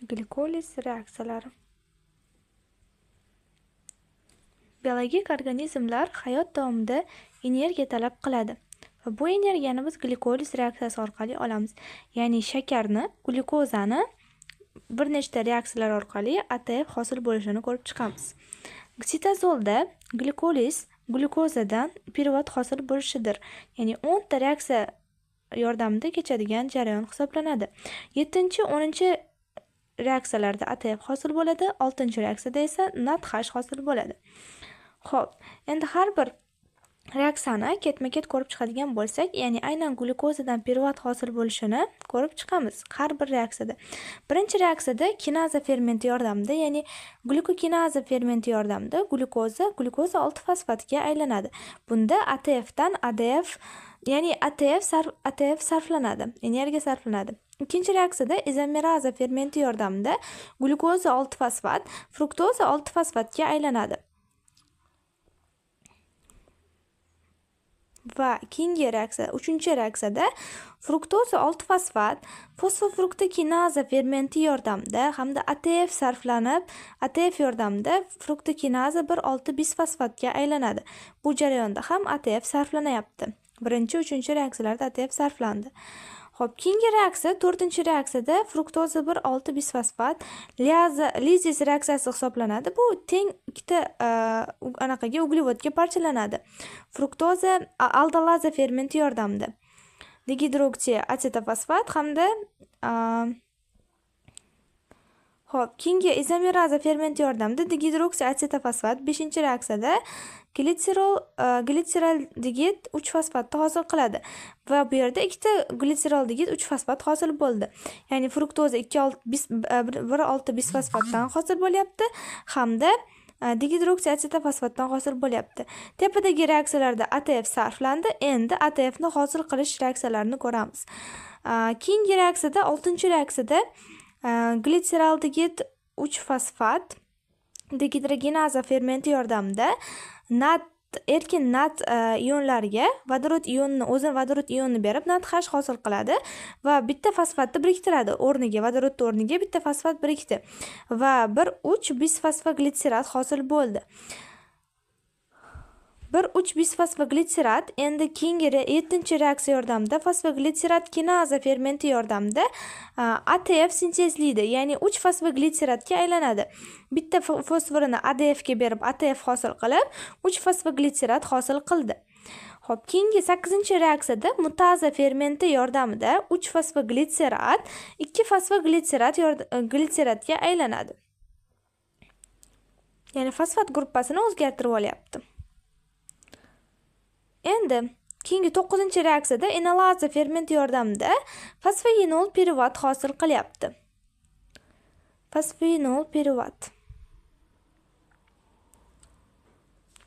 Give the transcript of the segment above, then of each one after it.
Glikoliz reaksiyalari. Biologik organizmlar hayot davomida energiya talab qiladi va bu energiyani biz glikoliz reaksiyasi orqali olamiz. Ya'ni shakarni, glyukozani bir nechta reaksiyalar orqali ATF hosil bo'lishini ko'rib chiqamiz. Sitozolda glikoliz glyukozadan piruvat hosil bo'lishidir. Ya'ni 10 ta reaksiya yordamida kechadigan jarayon hisoblanadi. 7-10 reaksiyalarda ATF hosil bo'ladi, 6-reaksiyada esa NADH hosil bo'ladi. Xo'p, endi har bir reaksiyani ketma-ket ko'rib chiqadigan bo'lsak, ya'ni aynan glyukozadan piruvat hosil bo'lishini ko'rib chiqamiz har bir reaksiyada. Birinchi reaksiyada kinaza fermenti yordamida, ya'ni glukokinaza fermenti yordamida glyukoza glyukoza 6-fosfatga aylanadi. Bunda ATF dan ADF, ya'ni ATF sarflanadi, energiya sarflanadi. Ikkinchi reaksiyada izomeraza fermenti yordamida glyukoza 6-fosfat fruktoza 6-fosfatga aylanadi. Va keyingi reaksiya, uchinchi reaksiyada fruktoza 6-fosfat fosfofruktokinaza fermenti yordamida hamda ATF sarflanib, ATF yordamida fruktokinaza 1,6-bisfosfatga aylanadi. Bu jarayonda ham ATF sarflanayapti. Birinchi, uchinchi reaksiyalarda ATF sarflandi. Xo'p, keyingi reaksiya, to'rtinchi reaksiyada fruktoza 1,6-bisfosfat lizis reaksiyasi hisoblanadi. Bu teng ikkita anaqaga uglevodga parchalanadi. Fruktoza aldolaza fermenti yordamida degidroksiacetofosfat hamda xo'p, keyingi izomeraza fermenti yordamida degidroksiacetofosfat 5-reaksiyada glitseraldegid 3-fosfatni hosil qiladi va bu yerda ikkita glitseraldegid 3-fosfat hosil bo'ldi. Ya'ni fruktoza 1,6-bisfosfatdan hosil bo'lyapti hamda degidroksiacetofosfatdan hosil bo'lyapti. Tepadagi reaksiyalarda ATF sarflandi. Endi ATFni hosil qilish reaksiyalarini ko'ramiz. Keyingi reaksiyada, 6-reaksiyada glitseraldegid 3-fosfat degidrogenaza fermenti yordamida erkin NAD ionlariga vodorod ionini, o'zini vodorod ionini berib NADH hosil qiladi va bitta fosfatni biriktiradi o'rniga, vodorodni o'rniga bitta fosfat birikdi va 1,3-bisfosfoglitserat hosil bo'ldi. 1,3-bisfosfoglitserat endi keyingi 7-reaksiya yordamida fosfoglitserat kinaza fermenti yordamida ATF sintezlaydi, ya'ni 3-fosfoglitseratga aylanadi. Bitta fosforini ADF ga berib ATF hosil qilib, 3-fosfoglitserat hosil qildi. Xo'p, keyingi 8-reaksiyada mutaza fermenti yordamida 3-fosfoglitserat 2-fosfoglitserat glitseratga aylanadi. Ya'ni fosfat gruppasini o'zgartirib olyapti. Endi keyingi 9-reaksiyada enolaza fermenti yordamida fosfoenol piruvat hosil qilyapti. Fosfoenol piruvat.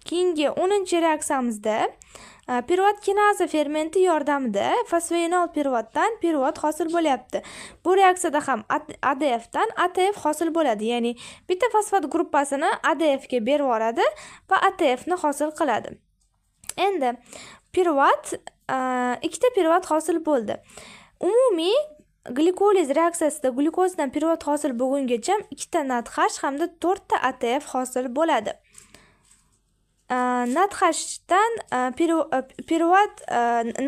Keyingi 10-reaksiyamizda piruvat kinaza fermenti yordamida fosfoenol piruvatdan piruvat hosil bo'lyapti. Bu reaksiyada ham ADF dan ATF hosil bo'ladi. Ya'ni bitta fosfat gruppasini ADF ga berib yuboradi va ATF ni hosil qiladi. Endi piruvat, ikkita piruvat hosil bo'ldi. Umumiy glikoliz reaksiyasida glyukozadan piruvat hosil bo'lgungacha ikkita NADH hamda 4 ta ATF hosil bo'ladi. NADHdan piruvat,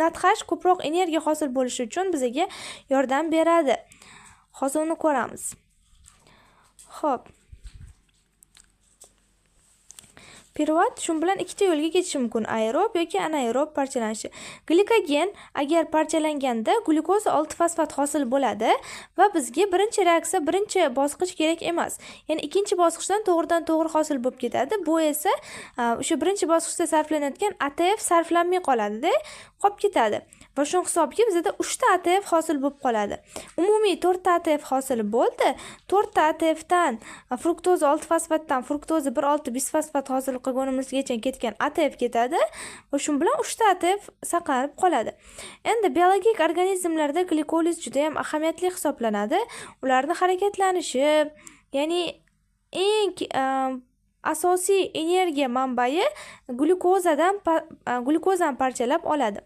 NADH ko'proq energiya hosil bo'lishi uchun bizga yordam beradi. Hozir uni ko'ramiz. Xo'p. Piruvat shu bilan ikkita yo'lga ketishi mumkin: aerob yoki anaerob parchalanishi. Glikogen agar parchalanganda glyukoza 6-fosfat hosil bo'ladi va bizga birinchi reaksiya, birinchi bosqich kerak emas. Ya'ni ikkinchi bosqichdan to'g'ridan to'g'ri hosil bo'lib ketadi. Bu esa o'sha birinchi bosqichda sarflanayotgan ATF sarflanmay qoladi-da, qolib ketadi. Va shu hisobga bizda 3 ta ATF hosil bo'lib qoladi. Umumiy 4 ta ATF hosil bo'ldi. 4 ta ATF dan fruktoza 6-fosfatdan fruktoza 1,6-bisfosfat hosil qilgunimizgacha ketgan ATF ketadi va shu bilan 3 ta ATF saqlanib qoladi. Endi biologik organizmlarda glikoliz juda ham ahamiyatli hisoblanadi. Ularning harakatlanishi, ya'ni eng asosiy energiya manbai glyukozadan, glyukozani parchalab oladi.